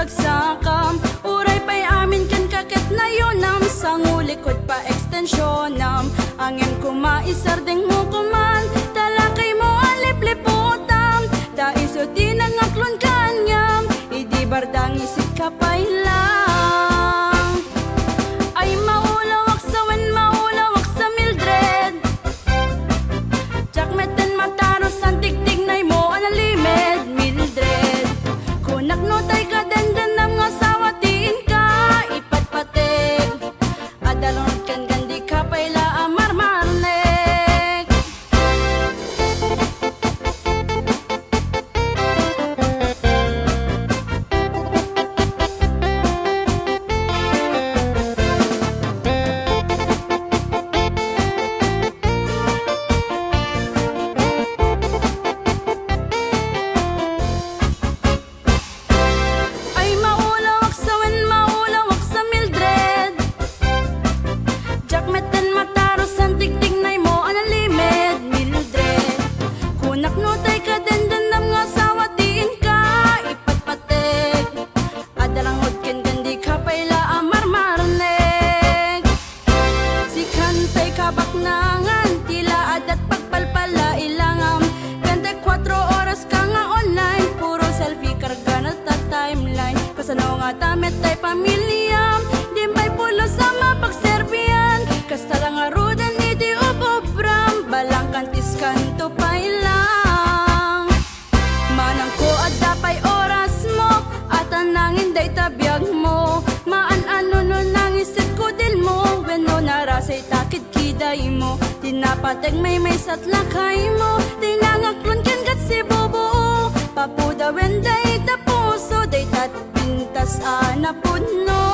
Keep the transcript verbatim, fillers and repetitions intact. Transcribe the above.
Sakam, uray pay amin kenka ket nayonam, sangulikod pa extensionam. Ngem koma isardengmo koman, ta lakaymo a lipliputam. Ta isu ti nangaklon kaniam, idi bardangisik ka pay lang. Ay, maulawak sa wen, maulawak sa Mildred. Diak metten matarus, santigtignaymo a nalimed, Mildred. Kunak no tay kadendennam nga asawa ti inka ipatpateg. Adda langngod kenka, dika pay la a marmarnek. Ay, maulawak sa wen, maulawak sa Mildred. Diak metten matarus, santigtignaymo a nalimed, Mildred. Kunak no tay kadendennam nga asawa ti inka ipatpateg. Adda langngod kenka, dika pay la a marmarnek. Sikan tay kabaknangan, ti la adda pagpalpala ilangam. Twenty-four oras ka nga online, puro selfie karga na ta timeline. Kasano ngata met tay pamiliam? Diam pay pulos a mapagserbian. Kasta la ngaruden iti ubobram, balang kantiskanto pay lang. Manangko, adda pay orasmo, a ta nangin dayta biagmo. Maan-ano no nangiset kudilmo, wenno narasay ta kidkidaymo. Ti napateg maymaysa ti lakaymo, ti nangaklon kenka ti sibubuo. Papudawen dayta puso, dayta pintas a napudno.